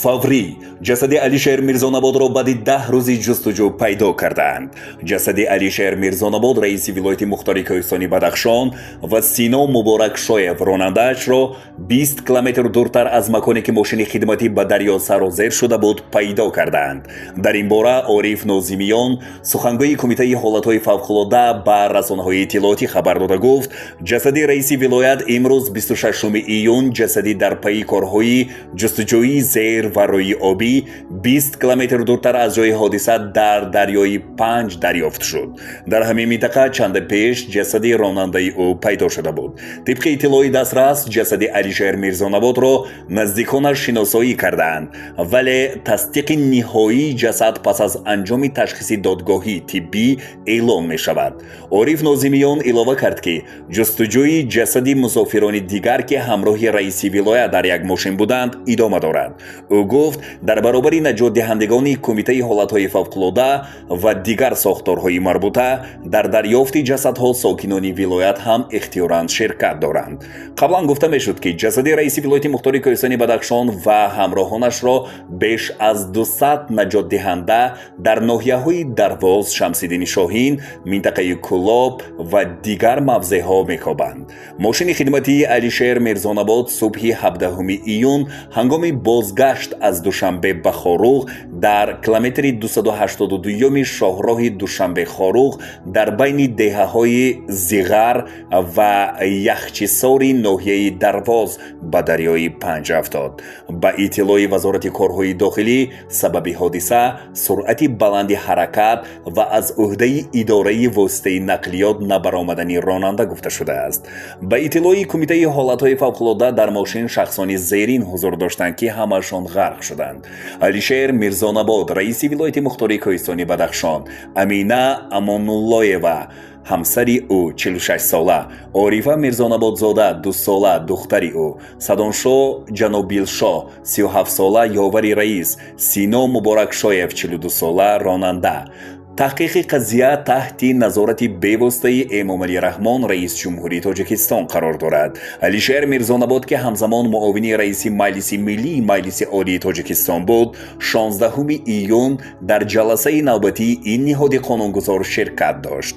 Фаврӣ ҷасади Алишер Мирзонабодро баъди 10 рӯзи ҷустуҷӯ пайдо кардаанд. Ҷасади Алишер Мирзонабод, раиси вилояти мухтори Кӯҳистони Бадахшон, ва Сино Муборакшоев, ронандаашро, 20 километр дуртар аз маконе, ки мошини хидматӣ ба дарё сарозер шуда буд, пайдо кардаанд. Дар ин бора Ориф Нозимиён, сухангӯи Кумитаи ҳолатҳои фавқулода, ба расонаҳои иттилоотӣ хабар дода гуфт, ҷасади раиси вилоят имрӯз, 26 июн, ҷасади дар пайи корҳои ҷустуҷӯии зер ва рӯи обӣ 20 километр дуртар аз ҷои ҳодиса дар дарёи Панҷ дарёфт шуд. Дар ҳамин минтақа чанде пеш ҷасади ронандаи ӯ пайдо шуда буд. Тибқи иттилои дастрас, ҷасади Алишер Мирзонабодро наздиконаш шиносоӣ кардаанд, вале тасдиқи ниҳоии ҷасад пас аз анҷоми ташхиси додгоҳии тиббӣ эълон мешавад. Ориф Нозимиён илова кард, ки ҷустуҷӯи ҷасади мусофирони дигар, ки ҳамроҳи раиси вилоят дар як мошин буданд, идома дорад. Ӯ гуфт, дар баробари наҷотдиҳандагони Кумитаи ҳолатҳои фавқулода ва дигар сохторҳои марбута, дар дарёфти ҷасадҳо сокинони вилоят ҳам ихтиёран ширкат доранд. Қаблан гуфта мешуд, ки ҷасади раиси вилояти мухтори Кӯҳистони Бадахшон ва ҳамроҳонашро беш аз 200 наҷотдиҳанда дар ноҳияҳои Дарвоз, Шамсиддини Шоҳин, минтақаи Кӯлоб ва дигар мавзеъҳо мекобанд. Мошини хидматии Алишер Мирзонабод субҳи 17 июн ҳангоми бозгашт аз Душанбе ба Хоруғ дар километри 282-юми шоҳроҳи Душанбе-Хоруғ дар байни деҳаҳои Зиғар ва Яхчисори ноҳияи Дарвоз ба дарёи Панҷ афтод. Ба иттилои Вазорати корҳои дохилӣ, сабаби ҳодиса суръати баланди ҳаракат ва аз ӯҳдаи идораи воситаи нақлиёт набаромадани ронанда гуфта шудааст. Ба иттилои Кумитаи ҳолатҳои фавқулода, дар мошин шахсони зерин ҳузур доштанд, ки ҳамашон ғарқ шуданд: Алишер Мирзонабод, раиси вилояти мухтори Кӯҳистони Бадахшон, Амина Амонуллоева, ҳамсари ӯ, 46 сола, Орифа Мирзонабодзода, 2 сола, духтари ӯ, Садоншо Ҷанобилшоҳ, 37 сола, ёвари раис, Сино Муборакшоев, 42 сола, ронанда. Таҳқиқи қазия таҳти назорати бевоситаи Эмомалӣ Раҳмон, раиси ҷумҳурии Тоҷикистон, қарор дорад. Алишер Мирзонабод, ки ҳамзамон муовини раиси Маҷлиси Миллии Маҷлиси Олии Тоҷикистон буд, 16 июн дар ҷаласаи навбатии ин ниҳоди қонунгузор ширкат дошт.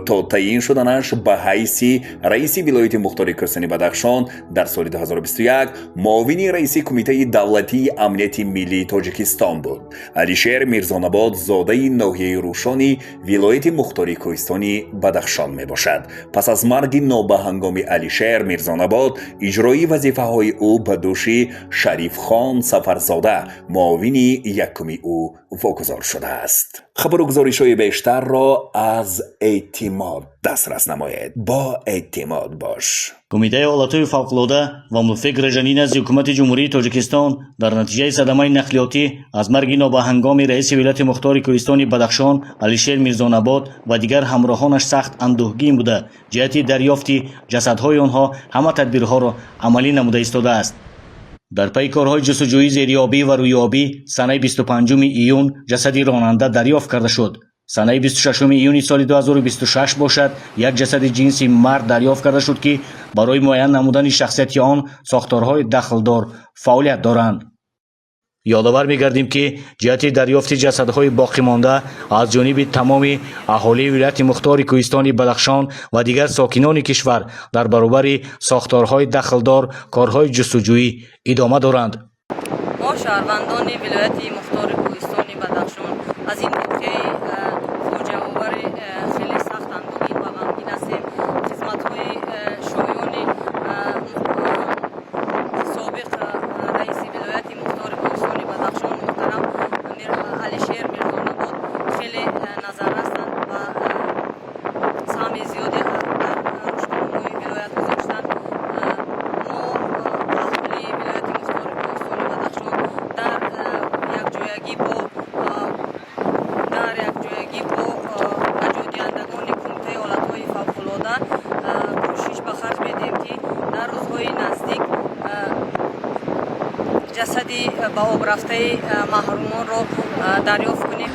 То таъин шуданаш ба ҳайси раиси вилояти мухтори Кӯҳистони Бадахшон дар соли 2021 муовини раиси Кумитаи давлатии амнияти миллии Тоҷикистон буд. Алишер Мирзонабод зодаи ноҳияи Рӯшони вилояти мухтори Кӯҳистони Бадахшон мебошад. Пас аз марги нобаҳангоми Алишер Мирзонабод иҷрои вазифаҳои ӯ ба дӯши Шарифхон Сафарзода, муовини якуми ӯ, вогузор шудааст. Хабару гузоришҳои бештарро аз Эътимод дастрас намоед. Бо эътимод бош. Кумитаи ҳолатҳои фавқулода ва мудофиаи гражданӣ назди Ҳукумати Ҷумҳурии Тоҷикистон дар натиҷаи садамаи нақлиётӣ аз марги нобаҳангоми раиси вилояти мухтори Кӯҳистони Бадахшон Алишер Мирзонабод ва дигар ҳамроҳонаш сахт андӯҳгин буда, ҷиҳати дарёфти ҷасадҳои онҳо ҳама тадбирҳоро амалӣ намуда истодааст. Дар пайи корҳои ҷустуҷӯии зериобӣ ва рӯйобӣ санаи 25 июн ҷасади ронанда дарёфт карда шуд. Санаи 26 июни соли 2026 бошад, як ҷасади ҷинси мард дарёфт карда шуд, ки барои муайян намудани шахсияти он сохторҳои дахлдор фаъолият доранд. Ёдовар мегардем, ки ҷиҳати дарёфти ҷасадҳои боқимонда аз ҷониби тамоми аҳолии вилояти мухтори Кӯҳистони Бадахшон ва дигар сокинони кишвар дар баробари сохторҳои дахлдор корҳои ҷустуҷӯӣ идома доранд. Мо, шаҳрвандони вилояти мухтори Кӯҳистони Бадахшон, аз ин воқеаи фоҷиаовари хеле сахт андӯҳгин ва ғамгин ҳастем. Хизматҳои шоёни собиқ раиси вилояти мухтори Кӯҳистони Бадахшон муҳтарам Алишер Мирзонабод хеле назаррасанд ва саҳми зиёде дар рушду нумӯи вилоят гузоштанд. Мо, аҳолии вилояти мухтори Кӯҳистони Бадахшон, дар якҷоягӣ бо наҷотдиҳандагони Кумитаи ҳолатҳои фавқулода кӯшиш ба харҷ медиҳем, ки дар рӯзҳои наздик ҷасади ба об рафтаи маҳрумонро дарёфт кунем.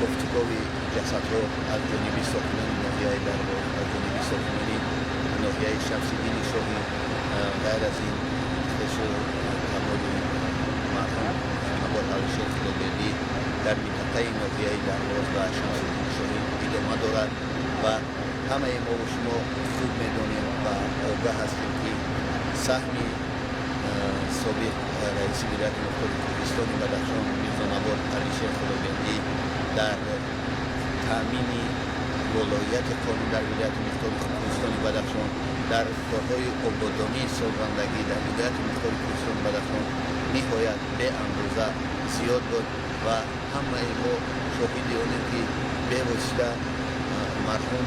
Кофтукови ҷасадҳо аз ҷониби сокинони ноҳияи Дарвоз, аз ҷониби сокинони ноҳияи Шамсиддини Шоҳин, ғайр аз ин хешу табори марҳум. Дар минтақаи ноҳияи Дарвоз ва Шамсуддин Шоҳин идома дорад ва ҳамаи мову шумо хуб медонем ва огаҳ ҳастем, ки саҳми собиқ раиси вилояти мухтори Кӯҳистони Бадахшон Мирзонабод Алишер Худобердӣ дар таъмини волоияти қонун дар вилояти мухтори Кӯҳистони Бадахшон, дар корҳои ободонии созандагӣ дар вилояти мухтори Кӯҳистони Бадахшон ниҳоят беандоза зиёд буд ва ҳамаи мо шоҳиди онем, ки бевосита марҳум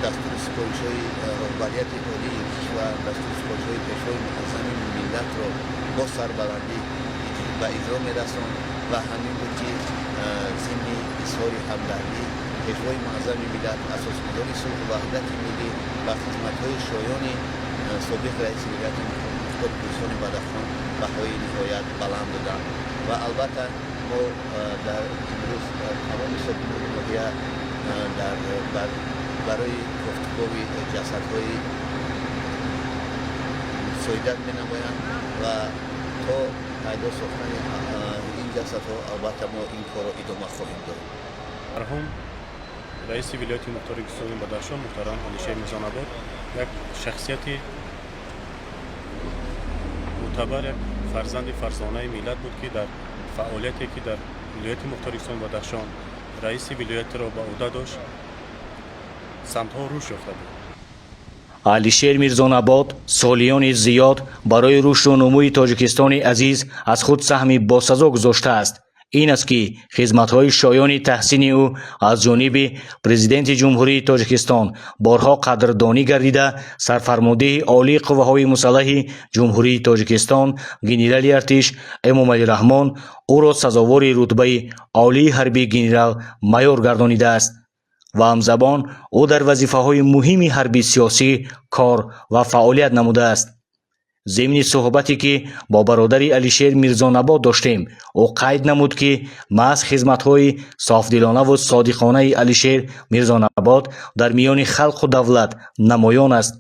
дастури супоришҳои роҳбарияти олии кишвар, дастури супоришҳои Пешвои муаззами миллатро бо сарбаландӣ ба иҷро мерасонд. Ва ҳамин буд, ки зимни изҳори ҳамдардӣ Пешвои муаззами миллат, асосгузори сулҳу ваҳдати миллӣ, ба хизматҳои шоёни собиқ раиси вилояти мухтори Кӯҳистони Бадахшон баҳои ниҳоят баланд доданд. Ва албатта мо дар имрӯз тамоми сокинони ноҳия дар барои кофтукови ҷасадҳои мусоидат менамоянд ва то пайдо сохтани ин ҷасадҳо албатта мо ин корро идома хоҳем дод. Марҳум раиси вилояти мухтори Кӯҳистони Бадахшон муҳтарам Алишер Мирзонабод як шахсияти мӯътабар, як фарзанди фарзонаи миллат буд, ки дар фаъолияте, ки дар вилояти мухтори Кӯҳистони Бадахшон раиси вилоятро ба ӯҳда дошт, самтҳо рушд ёфта буд. Алишер Мирзонабод солиёни зиёд барои рушду нумӯи Тоҷикистони азиз аз худ саҳми босазо гузоштааст. Ин аст, ки хизматҳои шоёни таҳсини ӯ аз ҷониби Президенти Ҷумҳурии Тоҷикистон борҳо қадрдонӣ гардида, Сарфармондеҳи Олии Қувваҳои Мусаллаҳи Ҷумҳурии Тоҷикистон генерали артиш Эмомалӣ Раҳмон ӯро сазовори рутбаи олии ҳарбии генерал-майор гардонидааст. Ва ҳамзабон ӯ дар вазифаҳои муҳими ҳарбӣ-сиёсӣ кор ва фаъолият намудааст. Зимни суҳбате, ки бо бародари Алишер Мирзонабод доштем, ӯ қайд намуд, ки маҳз хизматҳои софдилонаву содиқонаи Алишер Мирзонабод дар миёни халқу давлат намоён аст.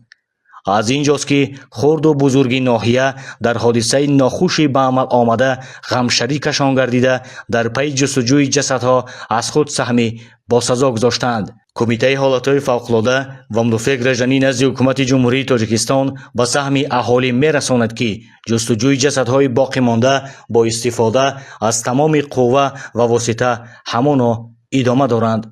Аз ин ҷост, ки хурду бузурги ноҳия дар ҳодисаи нохуши ба амал омада ғамшарикашон гардида, дар пайи ҷустуҷӯи ҷасадҳо аз худ саҳми босазо гузоштаанд. Кумитаи ҳолатҳои фавқулода ва мудофиаи гражданӣ назди Ҳукумати Ҷумҳурии Тоҷикистон ба саҳми аҳолӣ мерасонад, ки ҷустуҷӯи ҷасадҳои боқимонда бо истифода аз тамоми қувва ва восита ҳамоно идома доранд.